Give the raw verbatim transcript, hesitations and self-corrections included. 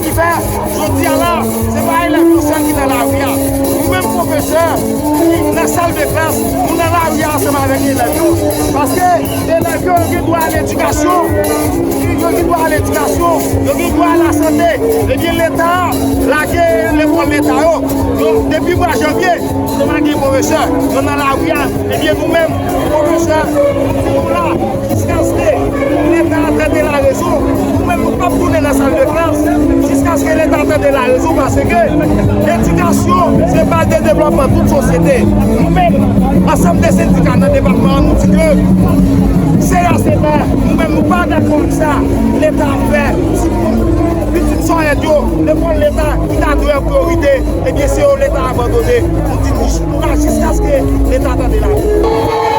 Ki fè, jodi a la, se pa elèv yo sèl ki nan lari a. Nou menm pwofesè, ki nan sal de klas, nou nan lari a ansanm avèk elèv yo. Paske elèv yo, yo gen dwa a ledikasyon, yo gen dwa a ledikasyon, yo gen dwa a lasante. Ebyen, Leta lage lekòl Leta yo. Donk, depi mwa janvye, nou pa gen pwofesè, nou nan lari a. Ebyen, nou menm, pwofesè, nou la. Jiskaske Leta tande larezon, nou menm nou p ap tounen nan sal de klas, jiskaske Leta tande larezon, paske edikasyon se baz de devlòpman tout sosyete. Nou menm, ansanm de sendika nan depatman an, nou di ke se la, se la, nou menm nou pa dakò ak sa Leta ap fè. Pitit sòyèt yo, lekòl Leta ki ta dwe an priyorite, ebyen se yo Leta abandone. Nou di nou, nou la jiskaske Leta tande larezon.